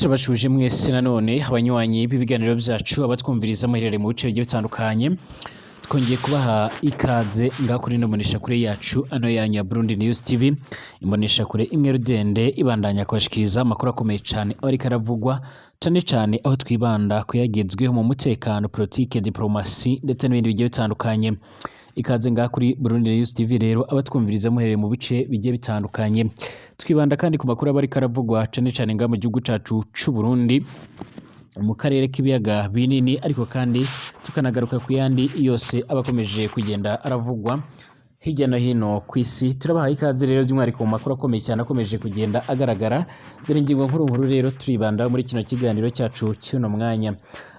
Turabashuje mwese nanone abanywanyi b'ibiganiro byacu, abatwumviriza muherereye mu bice bigiye bitandukanye. Twongeye kubaha ikaze ngaho kuri ino mboneshakure yacu ano yanyu ya Burundi News TV, imboneshakure imwe rudende ibandanya kubashikiriza amakuru akomeye cane aba ariko aravugwa, cane cane aho twibanda kuyagezweho mu mutekano, politike, diplomasi ndetse n'ibindi bigiye bitandukanye. Ikaze ngaha kuri Burundi News TV rero, abatwumviriza muherereye mu bice bigiye bitandukanye. Twibanda kandi ku makuru aba ariko aravugwa cane cane ngaha mu gihugu cacu c'u Burundi, mu karere k'ibiyaga binini, ariko kandi tukanagaruka ku yandi yose aba akomeje kugenda aravugwa hirya no hino ku isi. Turabahaye ikaze rero by'umwihariko mu makuru akomeye cyane akomeje kugenda agaragara. Dore ingingo nkuru nkuru rero turibanda muri kino kiganiro cyacu cy'uno mwanya.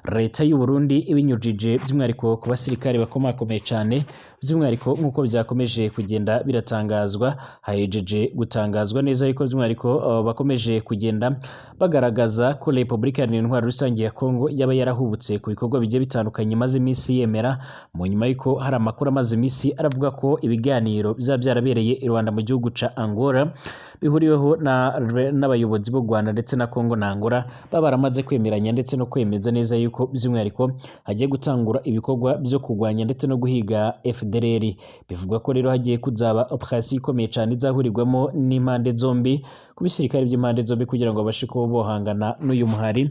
Leta y'u Burundi ibinyujije by'umwihariko ku basirikare bakomakomeye cyane, by'umwihariko nk'uko byakomeje kugenda biratangazwa, hahejeje gutangazwa neza yuko by'umwihariko bakomeje kugenda bagaragaza ko Repubulika Iharanira Intwaro Rusange ya Kongo yaba yarahubutse ku bikorwa bigiye bitandukanye imaze iminsi yemera, mu nyuma y'uko hari amakuru amaze iminsi aravuga ko ibiganiro bizaba byarabereye i Rwanda mu gihugu ca Angola bihuriweho n'abayobozi b'u Rwanda ndetse na Kongo na Angola, baba baramaze kwemeranya ndetse no kwemeza neza yuko by'umwihariko hagiye gutangura ibikorwa byo kurwanya ndetse no guhiga FDLR. Bivugwa ko rero hagiye kuzaba operation ikomeye cyane izahurirwamo n'impande zombi, ku bisirikare by'impande zombi, kugira ngo babashe kuba bohangana n'uyu muhari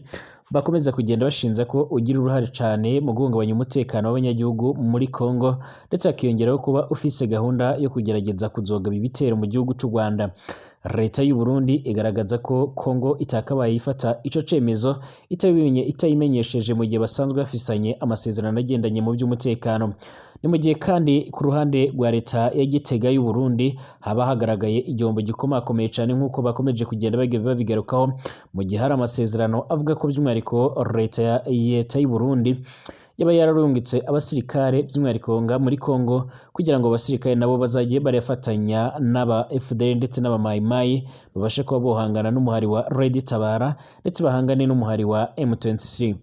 bakomeza kugenda bashinza ko ugira uruhare cyane mu guhungabanya umutekano w'abanyagihugu muri Kongo, ndetse hakiyongeraho kuba ufise gahunda yo kugerageza kuzogaba ibitero mu gihugu c'u Rwanda. Leta y'u Burundi igaragaza ko Kongo itakabaye ifata ico cemezo itayimenyesheje, mu gihe basanzwe bafisanye amasezerano agendanye mu by'umutekano. Ni mu gihe kandi ku ruhande rwa leta ya Gitega y'u Burundi haba hagaragaye igihombo gikomakomeye cyane, nk'uko bakomeje kugenda babigarukaho, mu gihe hari amasezerano avuga ko by'umwihariko leta y'u Burundi yaba yararungitse abasirikare by'umwihariko nga muri Kongo, kugira ngo abasirikare nabo bazajye barafatanya n'aba FDL ndetse n'aba Mai Mai, babashe kuba bohangana n'umuhari wa Red Tabara ndetse bahangane n'umuhari wa M23.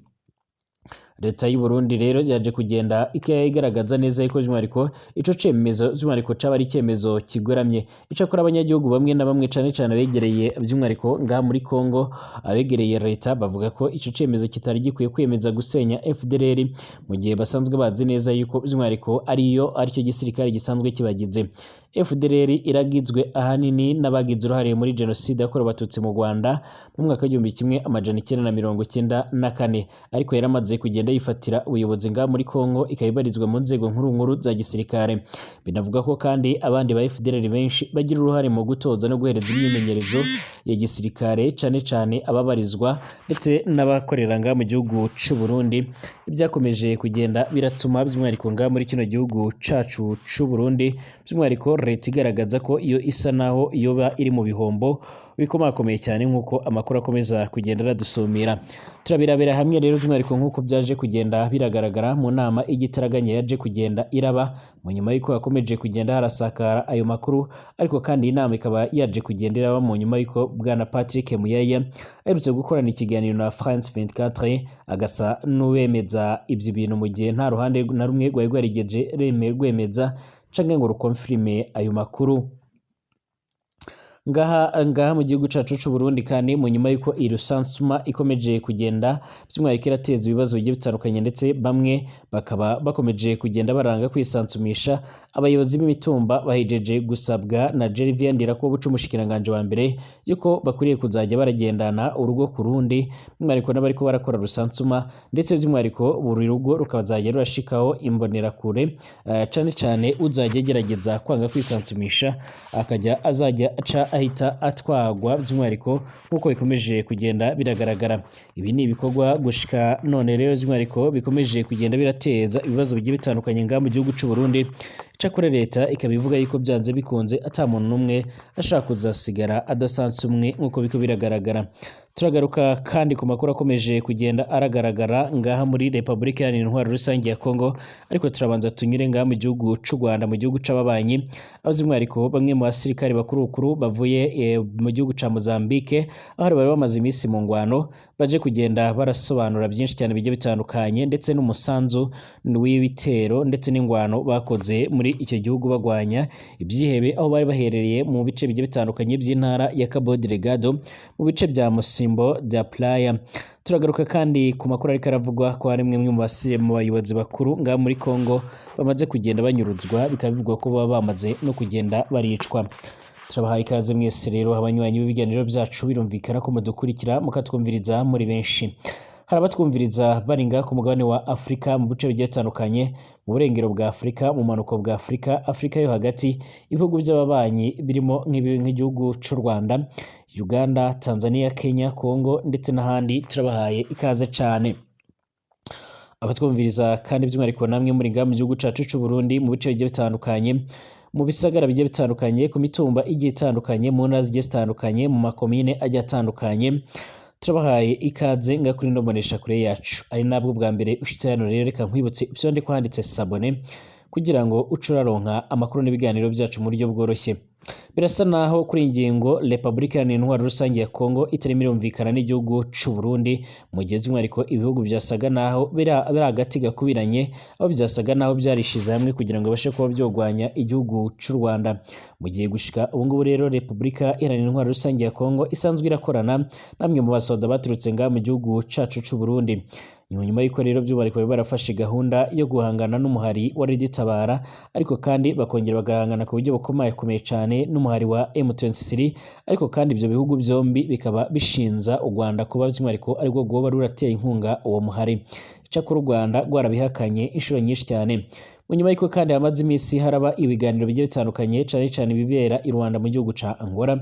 Leta y'u Burundi rero yaje kugenda igaragaza neza yuko by'umwihariko ico cemezo by'umwihariko caba ari icyemezo kigoramye. Icakora abanyagihugu bamwe na bamwe, cane cane abegereye by'umwihariko ngaha muri Kongo, abegereye leta, bavuga ko ico cemezo kitari gikwiye kwemeza gusenya FDLR, mu gihe basanzwe bazi neza yuko by'umwihariko ariyo aricyo gisirikare gisanzwe kibagize. FDLR iragizwe ahanini n'abagize uruhare muri jenoside yakorewe Abatutsi mu Rwanda mu mwaka w'1994, ariko yaramaze kugenda yifatira ubuyobozi ngaha muri Kongo, ikaba ibarizwa mu nzego nkuru nkuru za gisirikare. Binavuga ko kandi abandi ba FDLR benshi bagira uruhare mu gutoza no guhereza imyimenyerezo ya gisirikare, cane cane ababarizwa ndetse n'abakorera ngaha mu gihugu c'u Burundi. Ibyakomeje kugenda biratuma by'umwihariko ngaha muri kino gihugu cacu c'u Burundi, by'umwihariko leta igaragaza ko iyo isa naho yoba iri mu bihombo bikomakomeye cyane, nk'uko amakuru akomeza kugenda aradusumira. Turabirabira hamwe rero by'umwihariko nk'uko byaje kugenda biragaragara mu nama igitaraganya yaje kugenda iraba mu nyuma y'uko hakomeje kugenda harasakara ayo makuru. Ariko kandi iyi nama ikaba yaje kugenda iraba mu nyuma y'uko bwana Patrick Muyaya aherutse gukorana ikiganiro na France 24, agasa n'uwemeza ibyo bintu, mu gihe nta ruhande na rumwe rwari rwarigeje rwemeza canke ngo rukonfirime ayo makuru. Ngaha mu gihugu cacu c'u Burundi kandi, mu nyuma y'uko iyi recensement ikomeje kugenda by'umwihariko irateza ibibazo bigiye bitandukanye, ndetse bamwe bakaba bakomeje kugenda baranga kwisansumisha, abayobozi b'imitumba bahejeje gusabwa na Gervais Ndirakobuca, umushikiranganje wa mbere, yuko bakwiriye kuzajya baragendana urugo ku rundi, by'umwihariko n'abariko barakora recensement, ndetse by'umwihariko buri rugo rukazajya rurashikaho imbonerakure, cane cane uzajya agerageza kwanga kwisansumisha akajya azajya aca ahita atwagwa, by'umwihariko nk'uko bikomeje kugenda biragaragara. Ibi ni ibikorwa gushika none rero by'umwihariko bikomeje kugenda birateza ibibazo bigiye bitandukanye ngaha mu gihugu c'u Burundi. Cakora leta ikaba ivuga yuko byanze bikunze ata muntu n'umwe ashaka kuzasigara adasansumwe, nk'uko biko biragaragara. Turagaruka kandi ku makuru akomeje kugenda aragaragara ngaha muri Repubulika Iharanira Intwaro Rusange ya Kongo, ariko turabanza tunyure ngaha mu gihugu c'u Rwanda, mu gihugu c'ababanyi, aho by'umwihariko bamwe mu basirikare bakuru bakuru bavuye mu gihugu ca Mozambique, aho bari bamaze iminsi mu ngwano, baje kugenda barasobanura byinshi cyane bigiye bitandukanye, ndetse n'umusanzu w'ibitero ndetse n'ingwano bakoze muri muri icyo gihugu bagwanya ibyihebe, aho bari baherereye mu bice bigiye bitandukanye by'intara ya Cabo Delgado, mu bice bya Musimbo da Playa. Turagaruka kandi ku makuru ariko aravugwa ko hari mwe mu bayobozi bakuru ngaha muri Congo bamaze kugenda banyuruzwa, bikaba bivugwa ko baba bamaze no kugenda baricwa. Turabahaye ikaze mwese rero abanywanyi b'ibiganiro byacu, birumvikana ko mudukurikira mukatwumviriza muri benshi. Hari abatwumviriza bari ngaha ku mugabane wa Afurika mu bice bigiye bitandukanye, mu burengero bwa Afurika, mu manuko bwa Afurika, Afurika yo hagati, ibihugu by'ababanyi birimo nk'igihugu cy'u Rwanda, Uganda, Tanzania, Kenya, Congo ndetse n'ahandi. Turabahaye ikaze cyane abatwumviriza kandi by'umwihariko namwe muri ngaha mu gihugu cyacu cy'u Burundi, mu bice bigiye bitandukanye, mu bisagara bigiye bitandukanye, ku mitumba igiye itandukanye, mu ntara zigiye zitandukanye, mu makomine agiye atandukanye. Turabahaye ikaze nga kuri ino mboneshakure yacu. Ari nabwo bwa mbere ushitse hano rero, reka nkwibutse ibyo ndi kwanditse s'abonner kugira ngo uce uraronka amakuru n'ibiganiro byacu mu buryo bworoshye. Birasa naho kuri iyi ngingo Repubulika Iharanira Intwaro Rusange ya Congo itarimo irumvikana n'igihugu c'u Burundi, mu gihe by'umwihariko ibihugu byasaga naho biri hagati gakubiranye, aho byasaga naho byarishize hamwe kugira ngo babashe kuba byogwanya igihugu c'u Rwanda. Mu gihe gushika ubu ngubu rero Repubulika Iharanira Intwaro Rusange ya Congo isanzwe irakorana namwe mu basoda baturutse ngaha mu gihugu cacu c'u Burundi. Nyuma y'uko rero by'umwihariko bari barafashe gahunda yo guhangana n'umuhari wa Tabara, ariko kandi bakongera bagahangana ku buryo bukomakomeye cyane n'umuhari wa M23, ariko kandi ibyo bihugu byombi bikaba bishinza u Rwanda kuba by'umwihariko aribwo rwoba rurateye inkunga uwo muhari. Icyakora u Rwanda rwarabihakanye inshuro nyinshi cyane. Nyuma y'uko kandi hamaze iminsi haraba ibiganiro bigiye bitandukanye, cyane cyane ibibera i Rwanda mu gihugu ca Angola,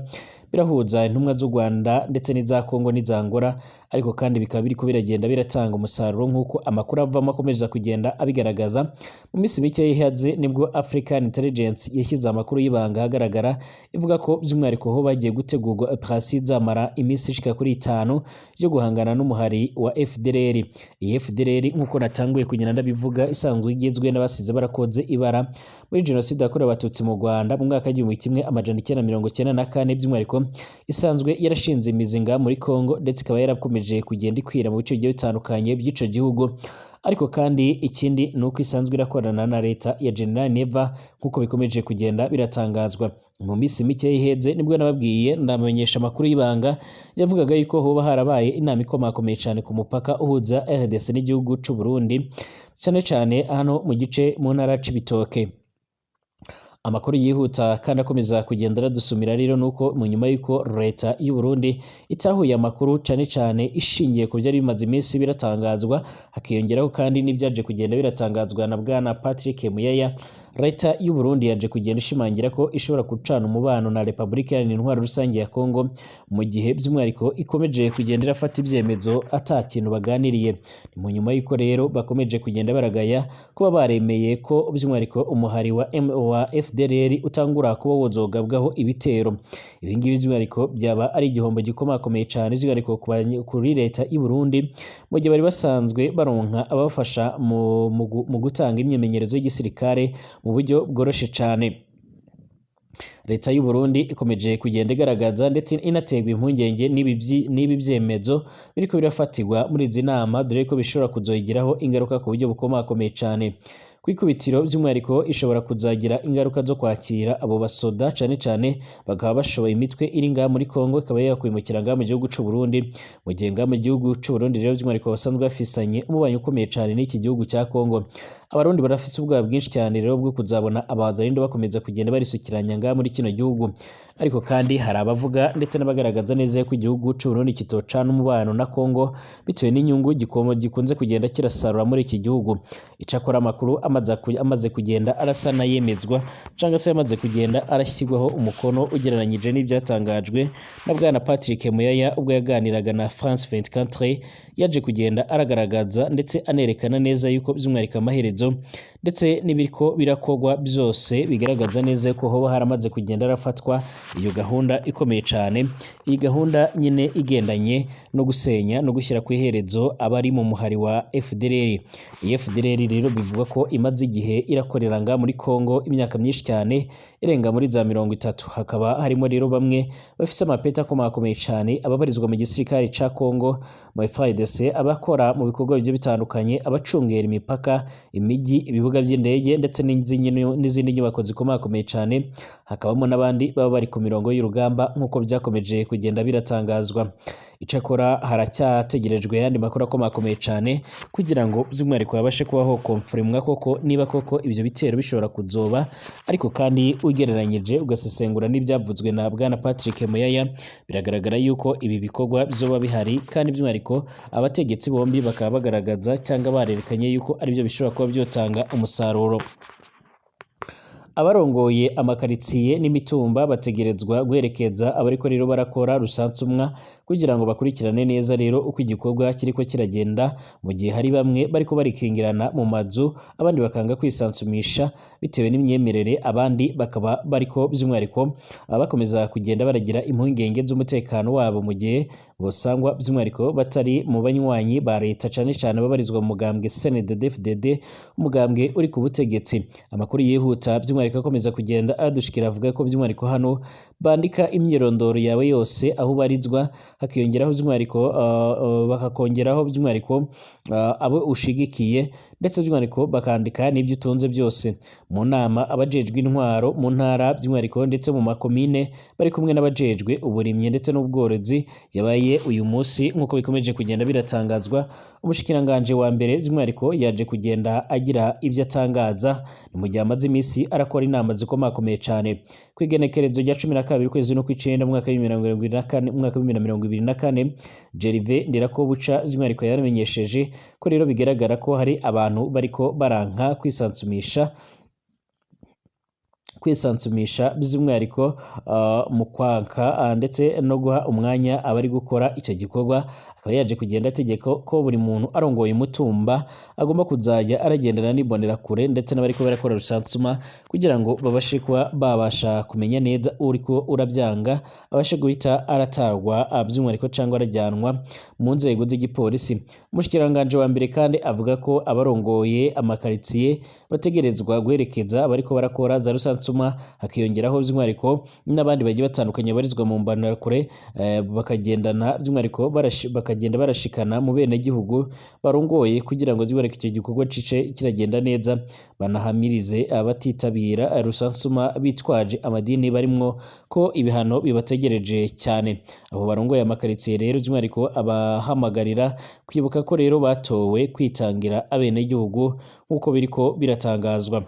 birahuza intumwa z'u Rwanda ndetse n'iza Congo n'iza Angola, ariko kandi bikaba biriko biragenda biratanga umusaruro nk'uko amakuru avamo akomeza kugenda abigaragaza. Mu minsi mike iheze nibwo African Intelligence yashyize amakuru y'ibanga ahagaragara, ivuga ko by'umwihariko ho bagiye gutegurwa operation izamara iminsi ishika kuri 5 yo guhangana n'umuhari wa FDLR. Iyi FDLR, nk'uko natanguye kugenda ndabivuga, isanzwe igizwe n'abasize barakoze ibara muri jenoside yakorewe Abatutsi mu Rwanda mu mwaka 1994, by'umwihariko isanzwe yarashinze imizi ngaha muri Congo, ndetse ikaba yarakomeje kugenda ikwira mu bice bigiye bitandukanye by'ico gihugu. Ariko kandi ikindi ni uko isanzwe irakorana na leta ya General Neva nk'uko bikomeje kugenda biratangazwa. Mu minsi mike iheze nibwo nababwiye ndamenyesha amakuru y'ibanga yavugaga yuko hoba harabaye inama ikomakomeye cyane ku mupaka uhuza RDC n'igihugu c'u Burundi, cyane cyane hano mu gice mu ntara Cibitoke. Amakuru yihuta kandi akomeza kugenda aradusumira rero nuko mu nyuma y'uko leta y'u Burundi itahuye amakuru cyane cyane ishingiye ku byari bimaze iminsi biratangazwa, hakiyongeraho kandi n'ibyaje kugenda biratangazwa na bwana Patrick Muyaya, leta y'u Burundi yaje kugenda ishimangira ko ishobora gucana umubano na Repubulika Iharanira Intwaro Rusange ya Congo, mu gihe by'umwihariko ikomeje kugenda irafata ibyemezo ata kintu baganiriye. Ni mu nyuma y'uko rero bakomeje kugenda baragaya kuba baremeye ko by'umwihariko umuhari wa FDLR utangura kuba wozogabwaho ibitero. Ibi ngibi by'umwihariko byaba ari igihombo gikomakomeye cyane by'umwihariko kuri leta y'u Burundi, mu gihe bari basanzwe baronka ababafasha mu gutanga imyimenyerezo y'igisirikare mu buryo bworoshe cyane. Leta y'u Burundi ikomeje kugenda igaragaza ndetse inaterwa impungenge n'ibi byemezo biriko birafatirwa muri izi nama, dore ko bishobora kuzoyigiraho ingaruka ku buryo bukomakomeye cyane. Ku ikubitiro by'umwihariko ishobora kuzagira ingaruka zo kwakira abo basoda, cyane cyane bakaba bashoboye imitwe iri ngaha muri Congo ikaba yakwimukira ngaha mu gihugu c'u Burundi, mu gihe ngaha mu gihugu c'u Burundi rero by'umwihariko basanzwe bafisanye umubanyi ukomeye cyane n'iki gihugu cya Congo. Abarundi barafise ubwoba bwinshi cyane rero bwo kuzabona abazarindo bakomeza kugenda barisukiranya ngaha muri kino gihugu. Ariko kandi hari abavuga ndetse n'abagaragaza neza ko igihugu c'u Burundi kitocana umubano na Congo bitewe n'inyungu gikunze kugenda kirasarura muri iki gihugu. Icakora amakuru amaze kugenda arasa n'ayemezwa cyangwa se amaze kugenda arashyirwaho umukono ugereranyije n'ibyatangajwe na bwana Patrick Muyaya ubwo yaganiraga na France 24, yaje kugenda aragaragaza ndetse anerekana neza yuko by'umwihariko amaherezo ndetse n'ibiriko birakogwa byose bigaragaza neza ko hoba haramaze kugenda arafatwa iyo gahunda ikomeye cyane. Iyi gahunda nyine igendanye no gusenya no gushyira ku iherezo abari mu muhari wa FDLR. Iyi FDLR rero bivuga ko imaze igihe irakorera nga muri Congo imyaka myinshi cyane irenga muri za 30, hakaba harimo rero bamwe bafise amapeta akomakomeye cyane, ababarizwa mu gisirikare ca Congo mu FARDC, abakora mu bikorwa bigiye bitandukanye, abacungera imipaka, imijyi, ibibuga Ibibuga by'indege ndetse n'izindi nyubako zikomakomeye cyane, hakabamo n'abandi baba bari ku mirongo y'urugamba nk'uko byakomeje kugenda biratangazwa. Icakora haracyategerejwe ayandi makuru akomakomeye cyane kugira ngo by'umwihariko habashe kubaho konfirmwa koko niba koko ibyo bitero bishobora kuzoba. Ariko kandi ugereranyije ugasesengura n'ibyavuzwe na Bwana Patrick Muyaya, biragaragara yuko ibi bikorwa bizoba bihari, kandi by'umwihariko abategetsi bombi bakaba bagaragaza cyangwa barerekanye yuko aribyo bishobora kuba byotanga umusaruro. Abarongoye amakaritsiye n'imitumba bategerezwa guherekeza abariko rero barakora rusansumwa kugira ngo bakurikirane neza rero uko igikorwa kiriko kiragenda, mu gihe hari bamwe bariko barikingirana mu mazu, abandi bakanga kwisansumisha bitewe n'imyemerere, abandi bakaba bariko by'umwihariko bakomeza kugenda baragira impungenge z'umutekano wabo mu gihe bosangwa by'umwihariko batari mu banywanyi ba leta, cane cane ababarizwa mu mugambwe CNDD-FDD, umugambwe uri ku butegetsi. Amakuru yihuta by'umwihariko akomeza kugenda aradushikira avuga ko by'umwihariko hano bandika imyirondoro yawe yose aho ubarizwa, hakiyongeraho by'umwihariko bakakongeraho by'umwihariko abo ushigikiye, ndetse by'umwihariko bakandika n'ibyo utunze byose. Mu nama abajejwe intwaro mu ntara by'umwihariko ndetse mu makomine bari kumwe n'abajejwe uburimyi ndetse n'ubworozi yabaye uyu munsi, nk'uko bikomeje kugenda biratangazwa, umushikiranganje wa mbere by'umwihariko yaje kugenda agira ibyo atangaza. Ni mu gihe amaze iminsi arakora inama zikomakomeye cyane. Ku igenekerezo rya 12 ukwezi no kw'icenda mu mwaka w'ibihumbi 2024, mu mwaka wa 2024, Gervais Ndirakobuca by'umwihariko yaramenyesheje ko rero bigaragara ko hari abantu bariko baranka kwisansumisha by'umwihariko mu kwanka ndetse no guha umwanya abari gukora icyo gikorwa. Akaba yaje kugenda ategeka ko buri muntu arongoye umutumba agomba kuzajya aragendana n'imbonerakure ndetse n'abariko barakora rusansuma, kugira ngo babashe kuba babasha kumenya neza uriko urabyanga, abashe guhita aratagwa by'umwihariko cyangwa arajyanwa mu nzego z'igipolisi. Umushikiranganje wa mbere kandi avuga ko abarongoye amakaritsiye bategerezwa guherekeza abariko barakora za rusansuma, hakiyongeraho by'umwihariko n'abandi bagiye batandukanye barizwa mu mbonerakure, bakagendana by'umwihariko bakagenda barashikana mu bene gihugu barongoye kugira ngo by'umwihariko icyo gikorwa cice kiragenda neza, banahamirize abatitabira rusansuma bitwaje amadini barimwo ko ibihano bibategereje cyane. Abo barongoye amakaritsiye rero by'umwihariko abahamagarira kwibuka ko rero batowe kwitangira abene gihugu nk'uko biriko biratangazwa.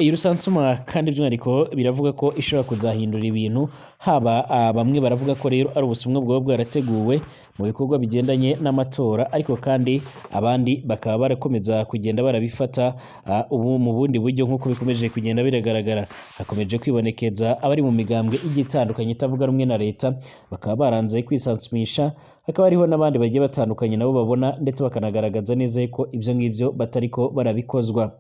Iyi rusansuma kandi by'umwihariko biravuga ko ishobora kuzahindura ibintu, haba bamwe baravuga ko rero ari ubusumwa bwaba bwarateguwe mu bikorwa bigendanye n'amatora, ariko kandi abandi bakaba barakomeza kugenda barabifata ubu mu bundi buryo nk'uko bikomeje kugenda biragaragara. Hakomeje kwibonekeza abari mu migambwe igiye itandukanye itavuga rumwe na leta bakaba baranze kwisansumisha, hakaba hariho n'abandi bagiye batandukanye nabo babona ndetse bakanagaragaza neza ko ibyo ngibyo batariko barabikozwa.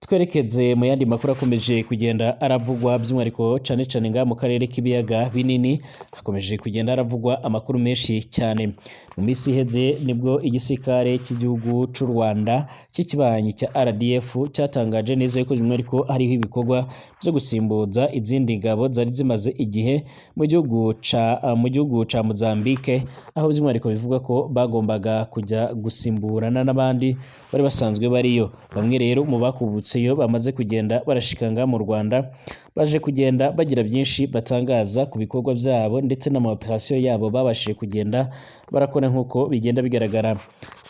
Twerekeze mu yandi makuru akomeje kugenda aravugwa by'umwihariko cane cane ngaha mu karere k'ibiyaga binini, hakomeje kugenda haravugwa amakuru menshi cyane. Mu minsi iheze nibwo igisirikare cy'igihugu c'u Rwanda cy'ikibanyi cya RDF cyatangaje neza yuko by'umwihariko hariho ibikorwa byo gusimbuza izindi ngabo zari zimaze igihe mu gihugu ca Mozambique, aho by'umwihariko bivugwa ko bagombaga kujya gusimburana n'abandi bari basanzwe bariyo. Bamwe rero mu bakubutse yo bamaze kugenda barashikanga mu Rwanda, baje kugenda bagira byinshi batangaza ku bikorwa byabo ndetse n'ama operation yabo babashije kugenda barakora nk'uko bigenda bigaragara.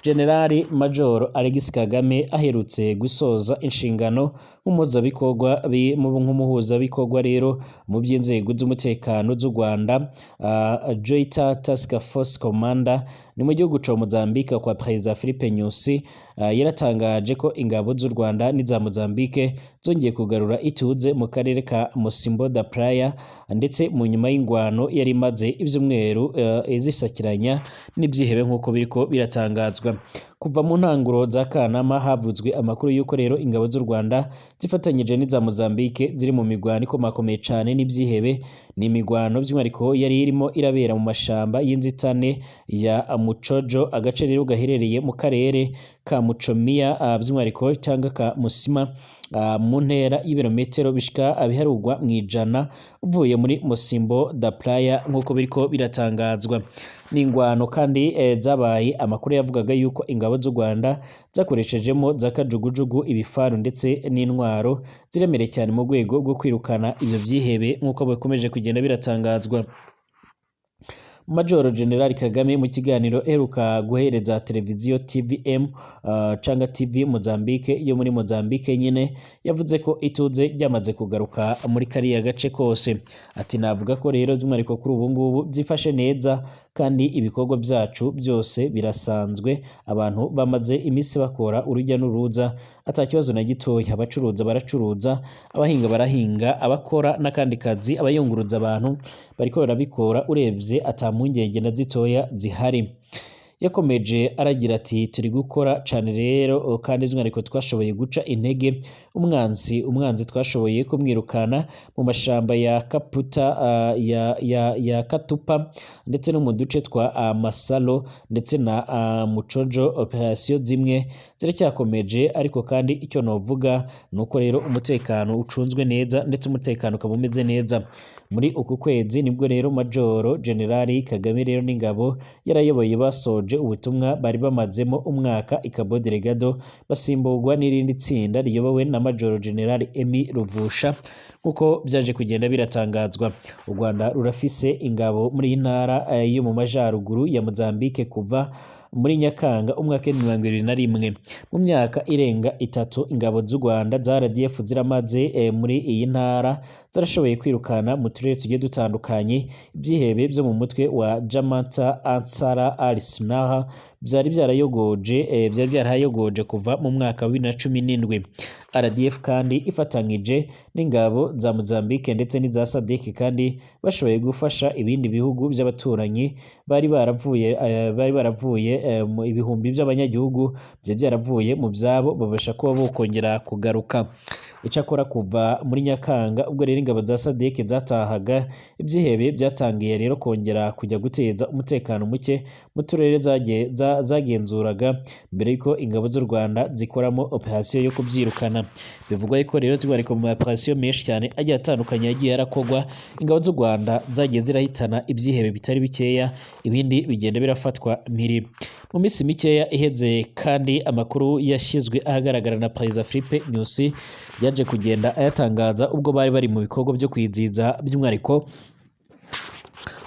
General Major Alex Kagame aherutse gusoza inshingano nk'umuhuzabikorwa rero mu by'inzego z'umutekano z'u Rwanda, Joint Task Force Commander ni mu gihugu ca Mozambique kwa Perezida Filipe Nyusi, yaratangaje ko ingabo z'u Rwanda n'iza Mozambique zongeye kugarura ituze mu karere ka Mocimboa da Praia, ndetse mu nyuma y'ingwano yari imaze ibyumweru izisakiranya n'ibyihebe nk'uko biriko biratangazwa. Kuva mu ntanguro za Kanama havuzwe amakuru y'uko rero ingabo z'u Rwanda zifatanyije n'iza Mozambique ziri mu migwano ikomakomeye cane n'ibyihebe. Ni imigwano by'umwihariko yari irimo irabera mu mashamba y'inzitane ya Mucojo, agace rero gaherereye mu karere ka Mucomiya by'umwihariko cyangwa ka Musima mu ntera y'ibirometero bishika biharurwa mw'ijana uvuye muri Mocimboa da Praia, nk'uko biriko biratangazwa. N'ingwano kandi zabaye, amakuru yavugaga yuko ingabo z'u Rwanda zakoreshejemo za kajugujugu, ibifaru ndetse n'intwaro ziremereye cyane mu rwego rwo kwirukana ivyo vyihebe, nk'uko bikomeje kugenda biratangazwa. Majoro General Kagame, mu kiganiro eheruka guhereza televiziyo TVM canga TV Mozambique yo muri Mozambique nyene, yavuze ko ituze ryamaze kugaruka muri kariya gace kose. Ati: "Navuga ko rero by'umwihariko kuri ubu ngubu byifashe neza, kandi ibikorwa byacu byose birasanzwe. Abantu bamaze iminsi bakora urujya n'uruza ata kibazo na gitoya. Abacuruza baracuruza, abahinga barahinga, abakora n'akandi kazi, abayunguruza abantu bariko barabikora, urebye ata mpungenge na zitoya zihari." Yakomeje aragira ati: "Turi gukora cane rero, kandi by'umwihariko twashoboye guca intege umwanzi. Umwanzi twashoboye kumwirukana mu mashamba ya Kaputa, ya Katupa ndetse no mu duce twa Masalo ndetse na Mucojo. Operasiyo zimwe ziracyakomeje, ariko kandi icyo novuga ni uko rero umutekano ucunzwe neza, ndetse umutekano ukaba umeze neza." Muri uku kwezi nibwo rero Majoro Generali Kagame rero n'ingabo yarayoboye basoje ubutumwa bari bamazemo umwaka i Cabo Delgado, basimburwa n'irindi tsinda riyobowe na Majoro Generali Emi Ruvusha, nk'uko byaje kugenda biratangazwa. U Rwanda rurafise ingabo muri iyi ntara yo mu majaruguru ya Mozambique kuva muri Nyakanga umwaka wa 2021. Mu myaka irenga 3 ingabo z'u Rwanda za RDF ziramaze muri iyi ntara, zarashoboye kwirukana mu turere tugiye dutandukanye ibyihebe byo mu mutwe wa Jamata Ansara al Sunnah byari byarayogoje kuva mu mwaka wa 2017. RDF kandi ifatanyije n'ingabo za Mozambique ndetse n'iza SADC, kandi bashoboye gufasha ibindi bihugu by'abaturanyi bari baravuye mu ibihumbi by'abanyagihugu byari byaravuye mu byabo, babasha kuba bokongera kugaruka. Icakora kuva muri Nyakanga, ubwo rero ingabo za SADC zatahaga, ibyihebe byatangiye rero kongera kujya guteza umutekano muke mu turere zagenzuraga mbere yuko ingabo z'u Rwanda zikoramo operasiyo yo kubyirukana. Bivugwa yuko rero ziboneka mu operasiyo menshi cyane agiye atandukanye yagiye yarakorwa, ingabo z'u Rwanda zagiye zirahitana ibyihebe bitari bikeya, ibindi bigenda birafatwa mpiri. Mu minsi mikeya iheze kandi, amakuru yashyizwe ahagaragara na Perezida Filipe Nyusi, yaje kugenda ayatangaza ubwo bari bari mu bikorwa byo kwizihiza by'umwihariko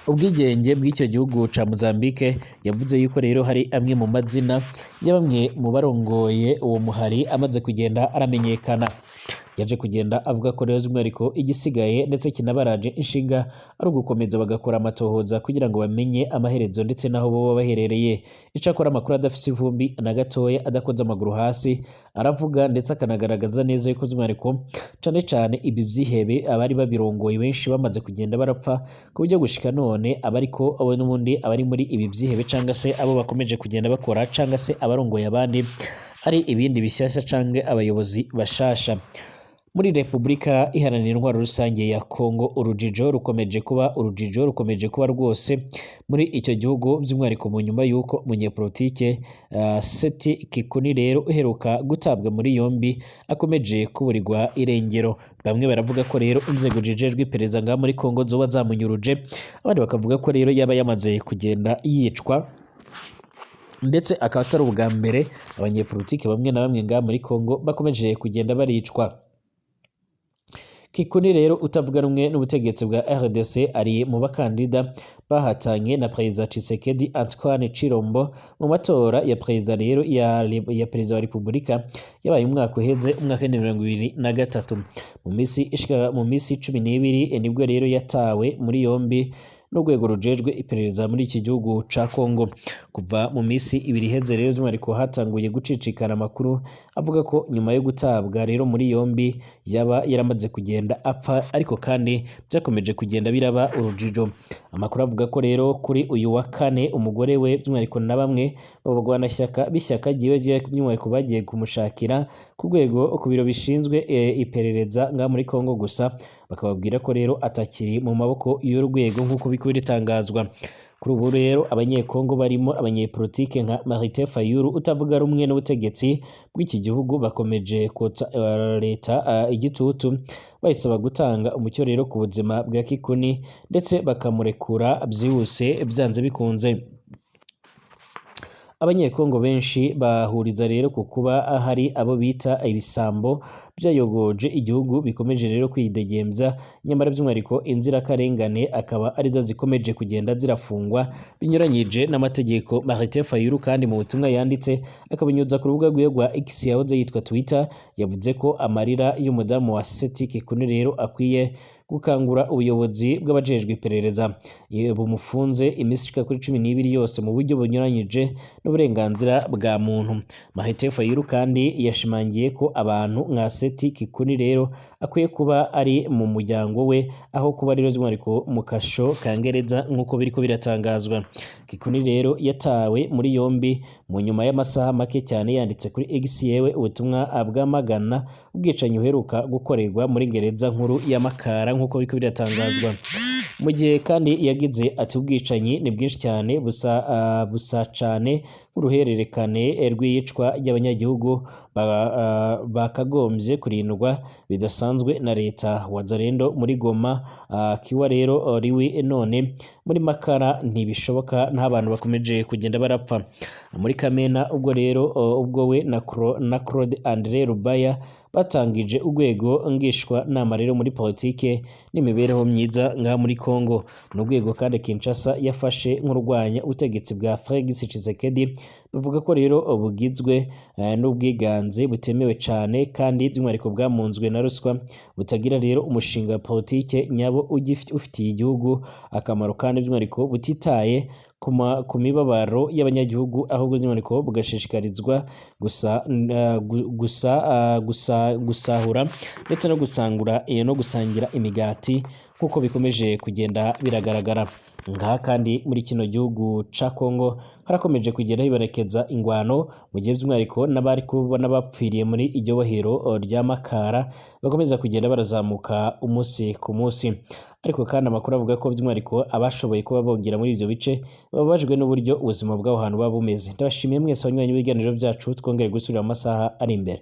ubwigenge bw'icyo gihugu ca Mozambique, yavuze yuko rero hari amwe mu mazina ya bamwe mu barongoye uwo muhari amaze kugenda aramenyekana. Yaje kugenda avuga ko rero by'umwihariko igisigaye ndetse kinabaraje inshinga ari ugukomeza bagakora amatohoza kugira ngo bamenye amaherezo ndetse n'aho boba baherereye. Icakora amakuru adafise ivumbi na gatoya, adakoze amaguru hasi, aravuga ndetse akanagaragaza neza yuko by'umwihariko cane cane ibi vyihebe abari babirongoye benshi bamaze kugenda barapfa, ku buryo gushika none abariko abo n'ubundi abari muri ibi vyihebe canga se abo bakomeje kugenda bakora canga se abarongoye abandi ari ibindi bishyashya canke abayobozi bashasha. Muri Repubulika Iharanira Intwaro Rusange ya Kongo, urujijo rukomeje kuba, urujijo rukomeje kuba rwose muri icyo gihugu, by'umwihariko mu nyuma y'uko umunyepolitike Seti Kikuni rero uheruka gutabwa muri yombi akomeje kuburirwa irengero. Bamwe baravuga ko rero inzego zijejwe iperereza ngaha muri Kongo zoba zamunyuruje, abandi bakavuga ko rero yaba yamaze kugenda yicwa, ndetse akaba atari ubwa mbere abanyepolitike bamwe na bamwe ngaha muri Kongo bakomeje kugenda baricwa. Kikuni rero utavuga rumwe n'ubutegetsi bwa RDC ari mu bakandida bahatanye na Perezida Tshisekedi Antoine Tshilombo mu matora ya perezida rero ya perezida wa Repubulika yabaye umwaka uheze, umwaka wa 2023. Mu minsi 12 nibwo rero yatawe muri yombi n'urwego rujejwe iperereza muri iki gihugu ca Kongo. Kuva mu minsi 2 iheze rero by'umwihariko hatanguye gucicikana amakuru avuga ko nyuma yo gutabwa rero muri yombi yaba yaramaze kugenda apfa, ariko kandi byakomeje kugenda biraba urujijo. Amakuru avuga ko rero kuri uyu wa kane umugore we by'umwihariko na bamwe mu bagwanashyaka b'ishyaka ryiwe by'umwihariko bagiye kumushakira ku rwego ku biro bishinzwe iperereza ngaha muri Kongo, gusa bakababwira ko rero atakiri mu maboko y'urwego, nk'uko biriko biritangazwa. Kuri ubu rero abanyekongo barimo abanyepolitike nka Martin Fayulu utavuga rumwe n'ubutegetsi bw'iki gihugu bakomeje kotsa leta igitutu, bayisaba gutanga umucyo rero ku buzima bwa Kikuni ndetse bakamurekura byihuse byanze bikunze. Abanyekongo benshi bahuriza rero ku kuba hari abo bita ibisambo byayogoje igihugu bikomeje rero kwidegembya, nyamara by'umwihariko inzirakarengane akaba arizo zikomeje kugenda zirafungwa binyuranyije n'amategeko. Martin Fayulu kandi mu butumwa yanditse akabinyuza ku rubuga rwiwe rwa X yahoze yitwa Twitter, yavuze ko amarira y'umudamu wa Seth Kikuni rero akwiye gukangura ubuyobozi bw'abajejwe iperereza bumufunze iminsi ishika kuri 12 yose mu buryo bunyuranyije n'uburenganzira bwa muntu. Martin Fayulu kandi yashimangiye ko abantu nka Seth Kikuni rero akwiye kuba ari mu muryango we aho kuba rero by'umwihariko mu kasho ka gereza nk'uko biriko biratangazwa. Kikuni rero yatawe muri yombi mu nyuma y'amasaha make cyane yanditse kuri X yewe ubutumwa bwamagana ubwicanyi buheruka gukorerwa muri gereza nkuru ya Makara nk'uko biriko biratangazwa. Mu gihe kandi yagize ati ubwicanyi ni bwinshi cyane busa cane nk'uruhererekane rw'iyicwa ry'abanyagihugu bakagombye kurindwa bidasanzwe na leta. Wazalendo muri Goma, Kiwa rero riwi none muri Makara ntibishoboka, nta bantu bakomeje kugenda barapfa. Muri Kamena ubwo rero ubwo we na Claude Andre Rubaya batangije urwego ngishwa nama rero muri politike n'imibereho myiza ngaha muri Kongo. Ni urwego kandi Kinshasa yafashe nk'urwanya ubutegetsi bwa Felix Tshisekedi, bavuga ko rero bugizwe n'ubwiganze butemewe cane kandi by'umwihariko bwamunzwe na ruswa, butagira rero umushinga wa politike nyabo ufitiye igihugu akamaro, kandi by'umwihariko butitaye ku mibabaro y'abanyagihugu, ahubwo by'umwihariko bugashishikarizwa gusa gusa gusa gusahura ndetse no gusangura no gusangira imigati nk'uko bikomeje kugenda biragaragara. Ngaha kandi muri kino gihugu ca Kongo harakomeje kugenda hibarekeza ingwano, mu gihe by'umwihariko n'abari kuba n'abapfiriye muri iryo bohero rya Makara bakomeza kugenda barazamuka umunsi ku munsi. Ariko kandi amakuru avuga ko by'umwihariko abashoboye kuba bogera muri ivyo bice bababajwe n'uburyo ubuzima bw'aho hantu buba bumeze. Ndabashimiye mwese abanywanyi b'ibiganiro byacu, twongere gusubira mu masaha ari imbere.